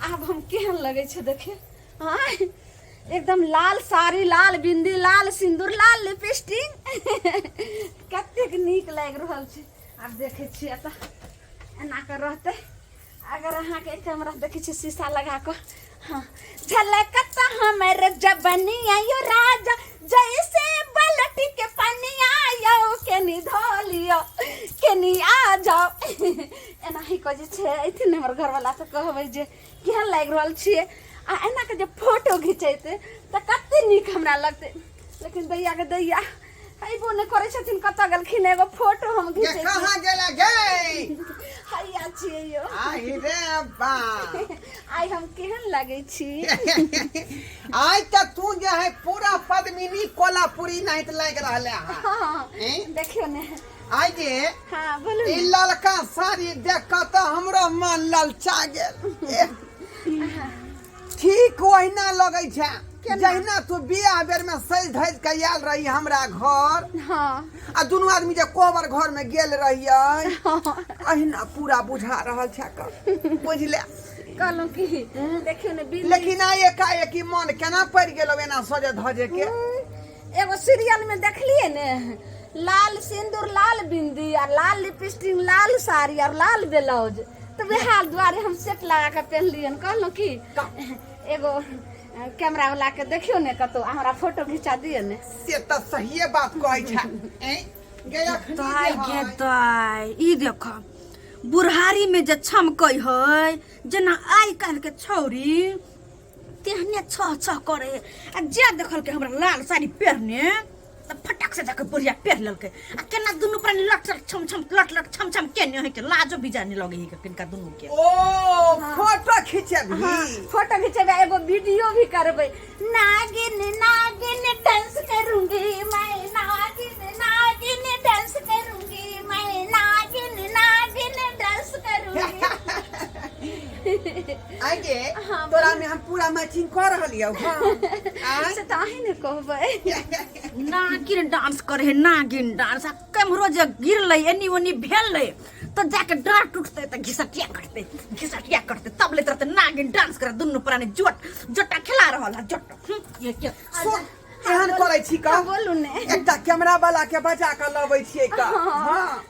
आब हम केहन लगै छै देखियौ। आँय, एकदम लाल साड़ी, लाल बिंदी, लाल सिंदूर, लाल लिपस्टिक, कतेक नीक लागि रहल छै। आब देखै छियै एतऽ एना कऽ रहतै। अगर अहाँके कैमरा देखै छियै शीशा लगा कऽ, हाँ, झलकत हमर जबनिया यो राजा जैसे बलटी के पनिया यो, केनी धो लियो केनी आ जाओ। एनाही कऽ जे छै अइथिन हमर घरवला तऽ कहबै जे केहन लागि रहल छियै, आ एना के जे फोटो घिचेतै तऽ कते नीक हमरा लगतै। लेकिन दैया के दैया अइबो नहि करै छथिन, कतऽ गेलखिन? एगो फोटो हम गे घिचैती। कहाँ गेला गे? हैया छियै यौ। आहि रे बा। आइ हम केहन लगै छी? आइ तऽ तू जे है पूरा पद्मिनी कोल्हापुरी नाहित लागि रहले हँ। हाँ। हैं? देखियौ ने। आइ जे हाँ, बोलू ई ने। ललका साड़ी देख कऽ तऽ हमरो मन ललचा गेल। एह, ठीक ओहिना लगै छै जहिना तू बियाह बेर में सज धज के आयल रही हमरा घर। आ दुनू आदमी जे कोबर घर में गेल रहियै, अहिना पूरा बुझा रहल छै क बुझले। कहलहुँ कि देखियौ ने बिल्ली। लेकिन आइ एकाएक ई मन केना पड़ि गेलौ एना सजे धजे के? एगो सीरियल में देखलिए ने, लाल सिंदूर, लाल बिंदी और लाल लिपस्टिक, लाल साड़ी और लाल ब्लाउज, तो वएह दुआरे हम सेट लगा के पहनलियन। कहलहुँ कि एगो कैमरा वाला के देखियो ने कतौ, हमरा फोटो घिचा दिअ ने। से तऽ सहिए बात कहै छै। ऐं, गे अखनी जे दाइ गे है, दाइ, ई देख बुढ़ारी में जे छमकै है जेना आइ काल्हि के छौरी तेहने छह छह करे है। आ जे देखलकै हमरा लाल साड़ी पहिरने तऽ फटक से जाके बुढ़िया पहिर लेलकै, आ केना दुनू प्राणी लट लट छम छम लट लट छम छम केने है के लाजो बीजा नहीं लगे है के किनका दुनू के। ओ फोटो खींचेबही? हाँ, फोटो खिंचेबै, एगो वीडियो भी करबै। नागिन नागिन डांस करूंगी मैं, नागिन नागिन डांस करूंगी मैं, नागिन नागिन डांस करूंगी। आगे हाँ, तोरा में हम पूरा मैचिंग कर रहलियौ। हाँ आँय? से तऽ अहीं ने कहबै। नागिन डांस करे है नागिन डांस, आ केम्हरो जे गिरलै एनी ओनी भेलै तऽ जाके डाँट टूटतै तऽ घिसटिया कटतै, घिसटिया कटतै, तब लैत रहतै नागिन डांस करे। दुनू प्राणी जोट जोटा खेला रहल है जोट। ये के सुन, एहन करै छी का? हाँ, बोलू ने। एकटा कैमरा वाला के बजा के लबै छियै का। हाँ,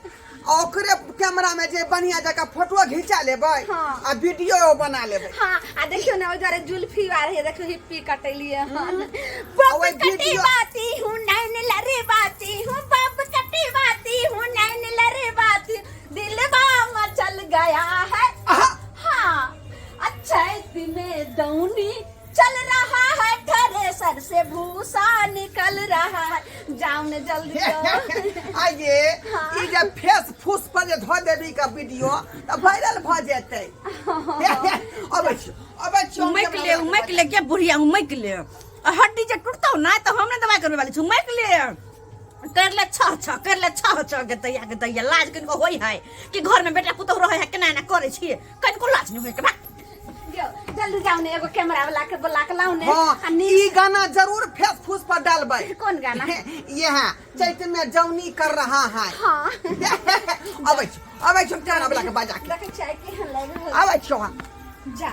आ ओकरे कैमरा में जे बढ़िया जकाँ फोटो घिचा लेबै आ वीडियो बना लेबै। हाँ, आ देखियौ ने, ओहि दुआरे जुल्फी आर है, देखियौ हिप्पी कटेलियै हन। आ ओहि बब कटी वीडियो बाती हूँ नैन लरे बाती हूँ, बब कटी बाती हूँ नैन लरे बाती, दिलवा मचल गया है। आहा! हाँ, अच्छा में दौनी चल रहा है, थ्रेसर से भूसा निकल रहा है, जाओ ने जल्दी जाओ। आइए। ई जे फेस फूस पर जे धऽ देबी का वीडियो तऽ वायरल भऽ जेतै। अबै छी, अबै छी हम। उमैक कैमरा ले, वाला के उमैक ले के बुढ़िया, उमैक ले। आ हड्डी जे टूटतौ ना तऽ हम नहि दवाइ करबै वाली छी। उमैक ले, कर ले छह छह, कर ले छह छह के दैया के दैया। लाज कनिको होइ है कि घर में बेटा पुतोह रहै है, केना एना करै छियै? कनिको लाज नहि होइ के भाग। जो, जल्दी जाओ ने, एगो कैमरा वाला के बुला के लाओ ने। हाँ। आ नीक ई गाना जरूर फेस फूस पर डालबै। कोन गाना? ये है, चैत में जौनी कर रहा है। अबै छी, अबै छी हम कैमरा वाला के बजा के। देखै छियै केहन लागि रहल? अबै छी हम। जा,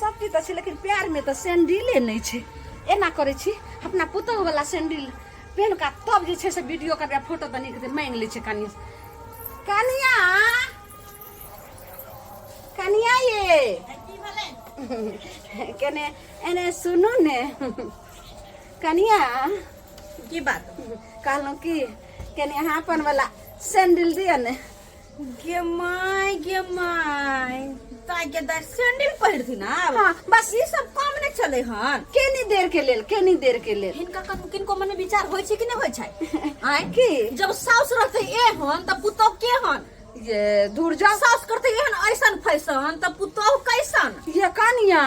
सब चीज तऽ छै लेकिन प्यार में तऽ सैंडीले नहि छै। एना करै छी, अपना पुतोह वाला सैंडील पहिन कऽ तब जे छै से वीडियो करबै आ फोटो तऽ नीक मांगि लै छै कनिया। कनिया, कनिया, ये केने एने सुनू ने कनिया। की बात? कहलहुँ कि कनि अहाँ अपन वाला सैंडल दिअ ने। गे my, गे माय, ताइ के दाइ, सैंडल पहिरथिन आब? हाँ। बस ई सब काम नहि चलै हन। केनी देर के लेल, केनी देर के लेल। हिनका किनको मन में विचार होइ छै कि नहि होइ छै? आँय? की? जब साउस रहतै एहन तऽ पुतोह केहन? ये दूर जाओ। साउस करतै एहन ऐसन फैशन तऽ पुतोह कैसन? ये कनिया,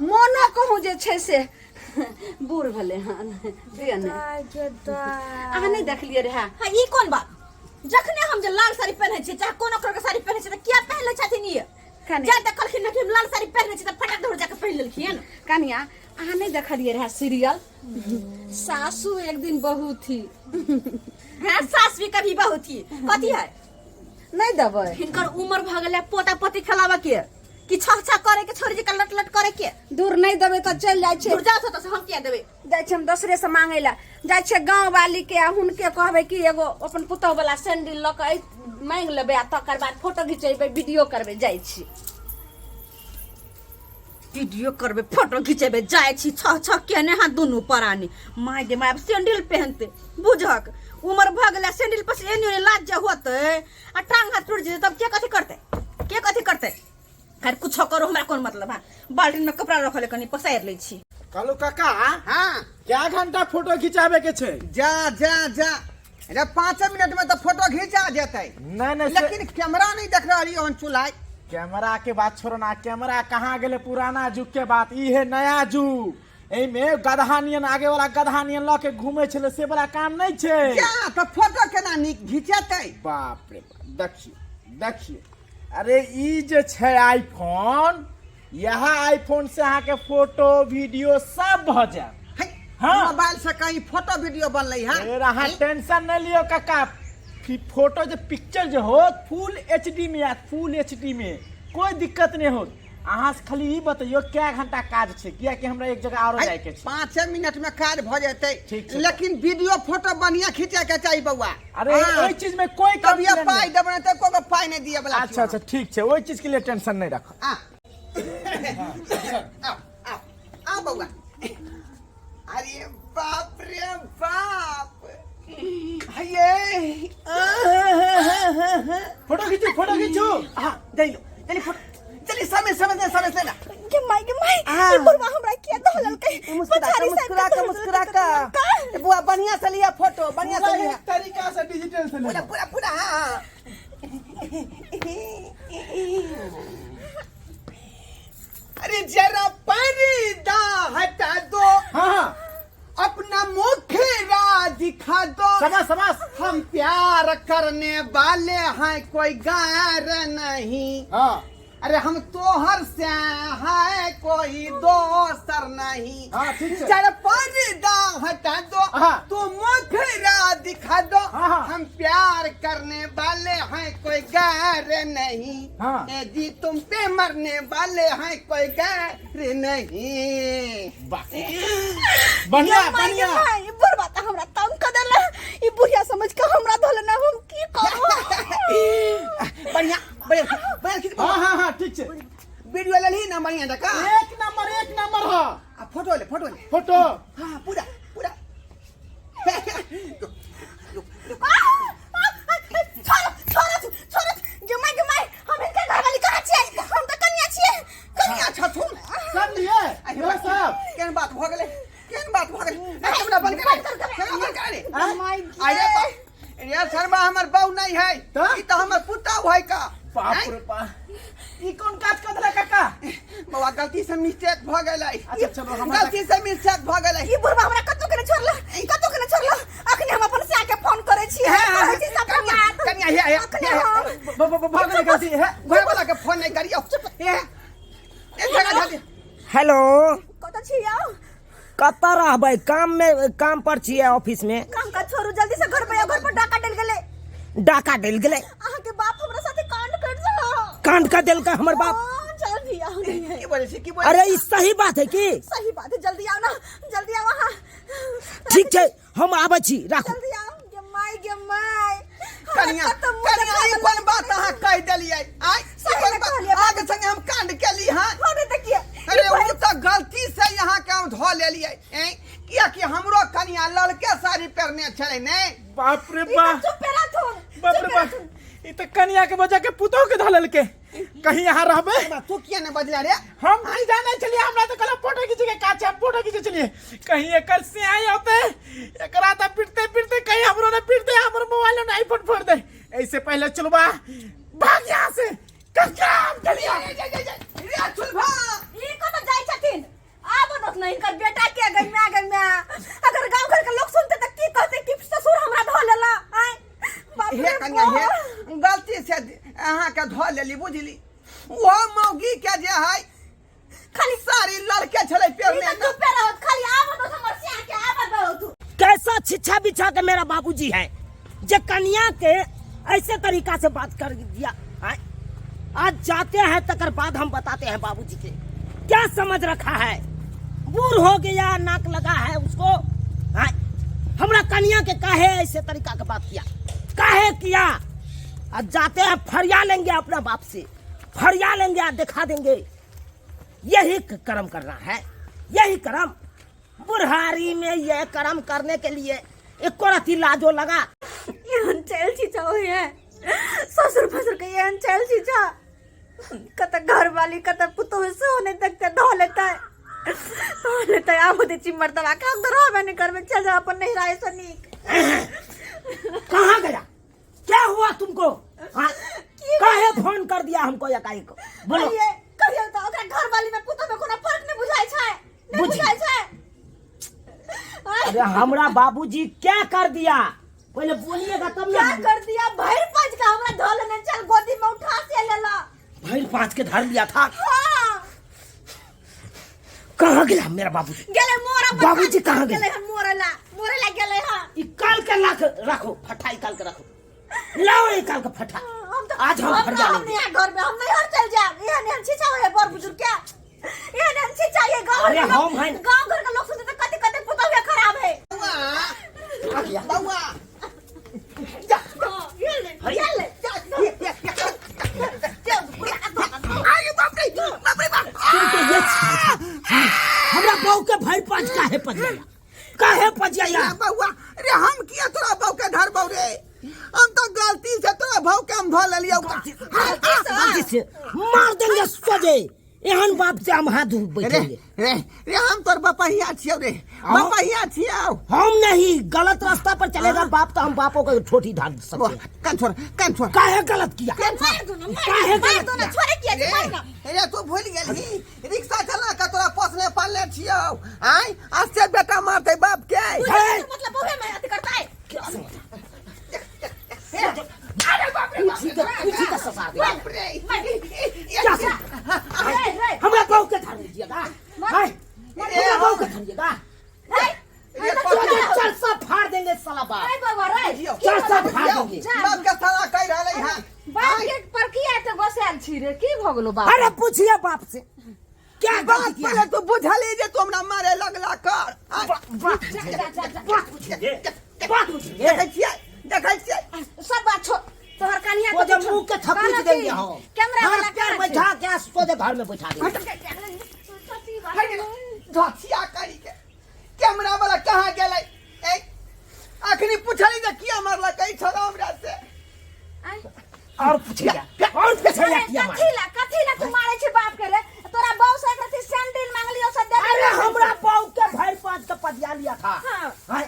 मोनो कहूँ जे छै से बूढ़ भेलै हन, दिअ ने। दाइ गे दाइ। अहाँ नहि देखलियै रहए? हाँ, ई कोन बात? जखने हम जे लाल साड़ी पहिनै छियै चाहे कोनो कलर के साड़ी पहिनै छियै तऽ किया पहिन लै छथिन ई? कनिया। जा देखलखिन ने कि हम लाल साड़ी पहिनै छी तऽ फटक दौड़ जाके पहिन लेलखिन। कनिया, अहाँ नहि देखलियै रहए सीरियल सासू एक दिन बहू थी? हाँ, सास भी कभी बहू थी, कथी है? नहि देबै? हिनकर उम्र भऽ गेलै पोता पोती खेलाबऽ के। कि छह छह करे के छोरी जका लट लट करे के दूर नहीं देबै तऽ चलि जाइ छै दूर जाओ तो हम किया देबै जाइ छियै हम दोसरे से मांगै लए जाइ छियै गाँव वाली के आ हुनके कहबै कि एगो अपन पुतहु वाला सैंडल लऽ कऽ मांगि लेबै आ तकर बाद फोटो घिचेबै वीडियो करबै जाइ छी वीडियो करबै फोटो घिचेबै जाइ छी छह छह केने हाथ दुनू परानी माय गे माय आब सैंडल पहनते बुझक उमर भऽ गेलै सैंडल पर से एनी ओनी लाज जे होतै आ टांग हाथ टूट जेतै तब के कथी करतै के कथी करतै खैर कुछो करो हमरा कोन मतलब है बाल्टीन में कपड़ा रखल है कनी पसारि लै छी कहलू काका हाँ क्या घंटा फोटो घिचाबे के छै जा जा जा अरे 5 मिनट में तो फोटो घिंचा जेतै नहीं नहीं से- लेकिन कैमरा नहीं देख रही हन चुलाई कैमरा के बात छोड़ो ना कैमरा कहाँ गेले पुराना युग के बात ई है नया युग एहिमे गदहा नियन आगे वाला गदहा नियन लऽ के घूमे छलै से वाला काम नहीं छै जा तो फोटो केना नीक घिचेतै बाप रे बाप देखियो देखियो अरे ई जे छै आईफोन यह आईफोन से अहाँके फोटो वीडियो सब भऽ जायत है, हाँ। मोबाइल से कहीं फोटो वीडियो बनलै है अरे अहाँ टेंशन नहीं लियो काका फोटो जे पिक्चर जे होत फुल एच डी में आयत फुल एच डी में कोई दिक्कत नहीं होत अहाँ से खाली ई बतैयो क्या घंटा काज छै कियाकि हमरा एक जगह आरो जाय के छै 5 मिनट में काज भऽ जेतै ठीक छै। लेकिन वीडियो फोटो बढ़िया खींचे के चाही बौआ अरे हाँ। ओहि चीज में कोई तब ये complain पाई नहीं। देबै तऽ एको गो पाई नहीं दिए वाला अच्छा अच्छा ठीक छै ओहि चीज के लिए टेंशन नहीं रखो आ आ आ आ बौआ अरे बाप रे बाप ये फोटो खींचू फोटो खींचू हाँ जल्दी जल्दी फोटो जल्दी समय समय से समय से ना गे माय गे माय हाँ। ई बुढ़वा हमरा किया धोललकै मुस्कुरा के पछाड़ी मुस्कुरा साइड के मुस्कुरा के बुआ बढ़िया से लिया फोटो बढ़िया से पूरा लिया एक तरीका से डिजिटल से पूरा लेना पूरा पूरा हाँ अरे जरा पर्दा हटा दो हाँ हाँ अपना मुखरा दिखा दो शाबाश शाबाश हम प्यार करने वाले हैं कोई गैर नहीं हाँ अरे हम तोहर से है कोई दोसर नहीं हाँ, ठीक छै। जरा पर्दा हटा दो हाँ। तू मुखरा दिखा दो हाँ, हाँ। हम प्यार करने वाले हैं कोई गैर नहीं हाँ। ए जी तुम पे मरने वाले हैं कोई गैर नहीं वाह बढ़िया गे माय गे बढ़िया माय ई बुढ़वा त हमरा तंग क देला ई बुढ़िया समझ के हमरा धोलना हम की करू बढ़िया बढ़िया बढ़िया खींच हाँ हाँ हाँ ठीक छै वीडियो ले ली ना बढ़िया जका एक नंबर हाँ आ फोटो ले फोटो ले फोटो हाँ पूरा पूरा छोड़ो छोड़ो छोड़ो गे माय गे माय हम हिनकर घरवाली कहाँ छियै हम तऽ कनिया छियै कनिया छथुन सब लिए यो सब केहन बात भऽ गेलै केहन बात भऽ गेलै ए, कैमरा बंद कर कैमरा बंद कर रे माय अरे बाप रे शर्मा हमर बहू नहीं है तऽ? ई तऽ हमर पुतहु है का बाप रे बाप ई कोन काज कर देला काका बौआ गलती से मिस्टेक भऽ गेलै अच्छा, चलो, हमरा- गलती से मिस्टेक भऽ गेलै ई बुढ़वा हमरा कतौ के नहि छोड़ला कतौ के नहि छोड़ला अखने हम अपन स्या के फोन करै छी कहै छी सबटा कनिया बात कनिया हे हे अखने हम ब- ब- ब- भऽ गेलै गलती है घर वाला के फोन नहीं करियो हे एक जगह धऽ दे। हेलो कतऽ छी यौ कतऽ रहबै काम में काम पर छियै ऑफिस में काम काज छोड़ू जल्दी से घर पर आओ घर पर डाका डल गेलै डाका डलि गेलै अहाँ के बाप हमरा साथे कांड कर देला कांड कर देलकै हमर बाप हाँ, जल्दी आओ नहीं है की बोलै छी की बोलै अरे ई सही बात है की सही बात है जल्दी आओ ना जल्दी आओ अहाँ ठीक छै हम आबै छी राखू जल्दी आओ गे माय गे माय हमरा कनिया कतऽ मुँह कनिया ई देखाबऽ कोन बात अहाँ कहि देलियै आइ ई सही कोन में बात कहलियै, अहाँके संगे हम कांड केली हँ हो नहीं देखिए अरे ओ तऽ गलती से यहाँ के हम धो लेलियै ऐं कियाकि हमरो कनिया ललके साड़ी पहिरने छलै ने बाप रे बाप चुप पे रहथुन बाप रे बाप ई तऽ कनिया के बजा के पुतोह के धऽ लेलकै कहीं यहाँ रहबै तू किया ने बजला रे हम नहीं जाने छलिए हमरा तऽ कहला फोटो खींचे के काज छै हम फोटो खींचे छलिए कहीं एकर से आई होते एकरा तऽ पीटते पीटते कहीं हमरो ने पीटते हमर मोबाइल ने आईफोन फोड़ दे ऐसे पहले चलबा भाग यहाँ से काम चलिया रे चुलभा ई कतऽ जाइ छथिन आब देख ने हिनकर बेटा के गई माय गई माय अगर गांव घर के लोग सुनते तऽ की कहते कि ससुर हमरा धो लेला आय बाप हे रे कन्या हे बाप। गलती से अहाँके धो लेली बुझली ओ मौगी के जे है खाली साड़ी लड़के छलै ई पेरने तऽ चुपे रहत खाली आब देख हमर सिया के आब दो कैसा छिछा बिछा के मेरा बाबूजी है जे कन्या के ऐसे तरीका से बात कर दिया आय? आज जाते हैं तकर बाद हम बताते हैं बाबूजी के क्या समझ रखा है बूढ़ हो गया नाक लगा है उसको हाँ, हमरा कनिया के काहे ऐसे तरीका के बात किया काहे किया आज जाते हैं फरिया लेंगे अपना बाप से फरिया लेंगे आज दिखा देंगे यही कर्म करना है यही कर्म बुढ़ारी में यह कर्म करने के लिए एको रति लाजो लगा एहन चल छी है ससुर फसुर के एहन चल छी कत घर वाली कत पुतोह सेहो नहि देखते धऽ लेतै धऽ लेतै आब दे छी मर्दबा के हम तऽ रहबे नहि करबै चल जा अपन नैहरा से नीक कहाँ गया क्या हुआ तुमको हाँ? काहे फोन कर दिया हमको एकाएक बोलो कहिए कहियो तऽ ओकरा घर वाली में पुतोह में कोनो फर्क नहि बुझाइ छै नहि बुझ- बुझाइ छै अरे हमरा बाबूजी क्या कर दिया पहले बोलिएगा तब क्या ना कर दिया भरि पाँच का हमरा धऽ लेने चल गोदी में उठा से लेला भैर पाँच के धर लिया था हाँ कहाँ गया मेरा बाबूजी गेलै मोरा पर बाबूजी कहाँ गेलै? गेलै हन मोरला मोरला गेलै हन ई काल के लाख रखो फटा निकाल के रखो लाओ निकाल के फटा हम तो आज हम हम फरिया हम लेंगे नहीं घर में हम नहीं हर चल जाएब एहन एहन छिछा है बड़ बुजुर्ग के एहन एहन छिछा है गांव अरे हम हैं। गांव घर के लोग सुनते तो कते कते पुतहु खराब है आ गया बौआ हाँ, ये ले ये ले अरे बाप रे बाप रे बाप तुमको ये हमरा बहू के भर पाँच काहे पजिया काहे पजिया रे बौआ रे हम किया तोरा बहू के धरबौ रे हम तो गलती से तोरा बहू के हम धो लेलियौ गलती से मार देंगे सोजे एहन बाप से हम हाथ धो रे बैठेंगे रे रे हम तोर बपहिया छियौ रे बपहिया छियौ हम नहीं गलत रास्ता पर चलेगा बाप तो हम बापों को ठोठी ढाल सकते हैं कान छोड़ कान छोड़ काहे गलत किया मार दो ना मार काहे दो, मार गलत दो ना किया? छोड़े किया रे मार ना रे तू भूल गेलही रिक्शा चला के तोरा पोसने पालने छियौ आय आज से बेटा मारतै बाप के हे! मतलब बहुए में अथी करता है क्या समझ अरे बाप रे पूछी के पूछी के ससा दे बाप रे क्या समझ रे रे हमरा बहू के धर लीजिएगा हाय हमरा बहू के धरिएगा रे सोजे चरसा फाड़ देंगे साला बाप रे बाबा रे चरसा फाड़ देंगे बाप के साला कहि रहलै हन बाप के पर किया एते गोसायल छी रे की भऽ गेलो बाप अरे पूछिए बाप से क्या बात गलती किया पहिले तू बुझली जे तू हमरा मारे लगला कर आय, बात बात पूछिए बात पूछिए देखै छियै देखै छियै सब बात छोड़ तोहर कनिया वो जब मुंह के थपीच देंगे हम कैमरा वाला हाथ पैर कहाँ छै? बैठा के सोझे घर में बैठा देंगे धसिया करी के कैमरा वाला कहाँ गेलै ए अखनी पुछली जे किया मारलकै छौड़ा हमरा से और पूछिए और पूछिए किया मारे कथी ला कथी ला तू मारे छी बाप के रे तोरा बहू से एक रत्ती सैंडल मांगलियो से दे अरे हमरा बहू के भाई पांच का पदिया लिया था हाँ। हाँ,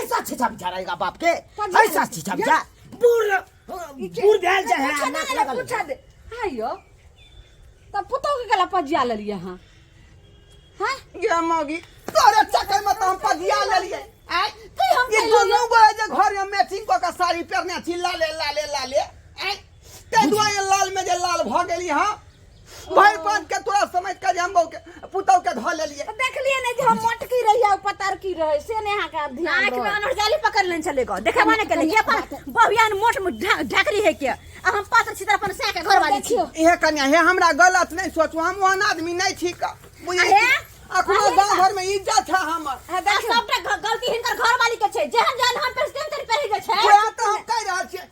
ऐसा छिछा बिछा रहेगा बाप के पदिया ऐसा छिछा बिछा बूढ़ बूढ़ भेल जे है नाक लगल पूछा दे हां यो तब पुतोह के गला पजिया लेलिए अहाँ हैं गे मौगी तोरे चक्कर में तो हम पदिया लेलिए आय की हम ये कहियो? दुनू गोरे जे घर में मैचिंग कऽ के साड़ी पहिरने छी लाले लाले लाले आय ताहि दुआरे लाल में जे लाल भऽ गेली हँ भरि पाँच के तोरा समझ के जे हम बहू के पुतहु के धऽ लेलिए तऽ देखलिए नहि जे हम मोटकी रही आ पतरकी रहे से नहि अहाँके ध्यान आँख में रहल। अनहर जाली पकड़ लेने चले गो देखेबा ने केले के अपन बहुयान मोट में ढाकरी है के आ हम पात्र छी अपन सै के घर वाली छी देखियौ इहे कन्या हे हमरा गलत नहि सोचू हम ओहन आदमी नहि छी का बुझै अहे? अखनो गाँव घर में इज्जत है हमर हाँ, आ देखियौ सबटा गलती हिनकर घर वाली के छै जेहन जेहन हम पेर तेहन तेहन पहिरे के छै वएह तऽ हम कहि रहल छियै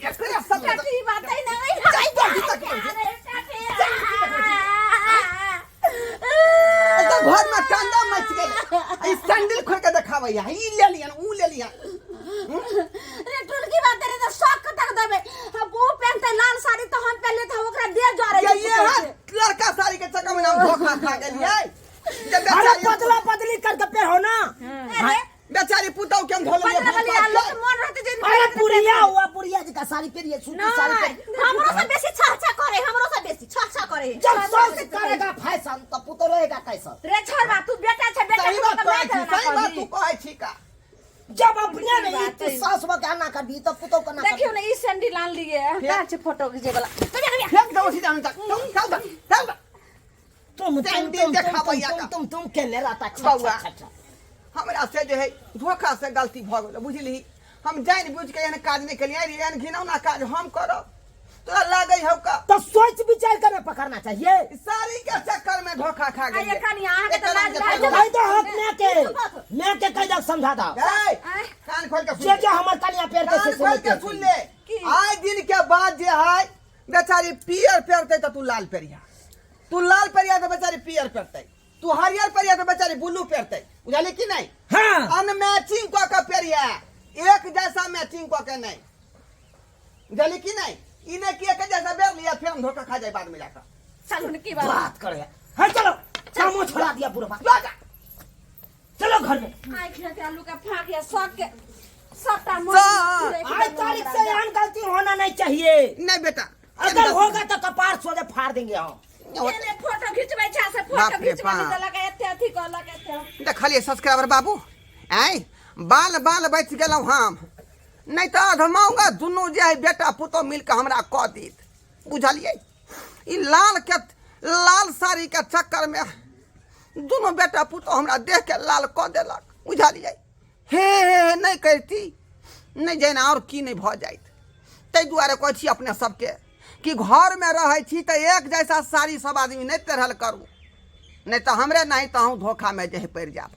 एकरे सब चाची बात है ना तऽ घर में कांदा मच गेलै ई सैंडल खोल के देखाबैया ई ले लियन ऊ ले लियन रे टुलकी बात रे तो शौक तक देबे हम वो पहनते लाल साड़ी तो हम पहनले तो ओकरा दे जा ये रहे ये है लड़का साड़ी के चक्कर में हम धोखा खा गेलियै जे अरे बेचारी बदला बदली करके पे हो ना अरे बेचारी पुतहु के हम धो लेलियै पंद्रह वाली आलू के मन रहते जे अरे बुढ़िया हुआ बुढ़िया जी का साड़ी पहनिए सूती साड़ी नहीं पहनिए हमरो से बेसी छह छह करे हमरो से बेसी छह छह करे जब सौस करेगा फैशन तो पुतो रहेगा कैसन रे छोड़ बा तू बेटा छै बेटा सही के बात तो कहै माय छी के सही ना बात कहबी। तू कहै छी का जब अपने नहीं बात तू है। सास बा के ना करबी तो पुतो के ना देखियो करबी ने ई सैंडल आन लिए कहाँ छै फोटो खींचे वाला फेंक दो सीधा तक चल चल चल तुम तुम सैंडल तुम तुम देखाबैया तुम का। तुम तुम के ले रहता अच्छा बौआ। अच्छा अच्छा हमरा से जे है धोखा से गलती भऽ गेल बुझलिही हम जानि बुझि के एहन काज नहि केलियै एहन घिनौना काज हम करब तोरा लागै हौ का तो सोच विचार कर पकड़ना चाहिए साड़ी के चक्कर में धोखा खा आ गई ये कनिया अहाँके तऽ लाज लाज कह दो हक मैं के मैं के कह दो समझा दो कान खोल के सुन जे ले। जे हमर कनिया पेड़ के कान से खोल के सुन ले आए दिन के बाद जे है बेचारी पियर पेरते तो तू लाल पेरिया तू लाल पेरिया तो बेचारी पियर पेरते तू हरियर पेरिया तो बेचारी ब्लू पेरते बुझलिए कि नहीं हाँ अनमैचिंग कऽ के पेरिया एक जैसा मैचिंग कऽ के नहीं बुझलिए कि नहीं ई नहीं कि एक जैसा बेर लिया फिर हम धोखा खा जाए बाद में जाकर चलू ने की बात बात करे हाँ चलो कामो छोड़ा दिया पूरा बात जा जा। चलो घर में आँखि के आलू के फाँक या सबके सबटा मन आज तारीख से यहाँ गलती होना नहीं चाहिए नहीं बेटा अगर होगा तो कपार सोझे फाड़ देंगे हम एने फोटो घिचबै छै से बाप फोटो रे घिचबै बाप। देलक एते अथी कहलक एते देखलिए सब्सक्राइबर बाबू आँय बाल बाल बचि गेलहुँ हम नहि तऽ अधमाउगा दुनू जे है बेटा पुतोह मिल कऽ हमरा कऽ देत बुझलियै ई लाल के लाल साड़ीके चक्करमे दुनू बेटा पुतोह हमरा देख के लाल कऽ देलक बुझलियै हे हे हे नहि करिती नहि जानि आओर की नहि भऽ जाइत ताहि दुआरे कहै छी अपने सबके कि घरमे रहै छी तऽ एक जैसा साड़ी सब आदमी नहि पहिरल करू नहि तऽ हमरे नहि तऽ अहूँ धोखामे जे है पड़ि जायब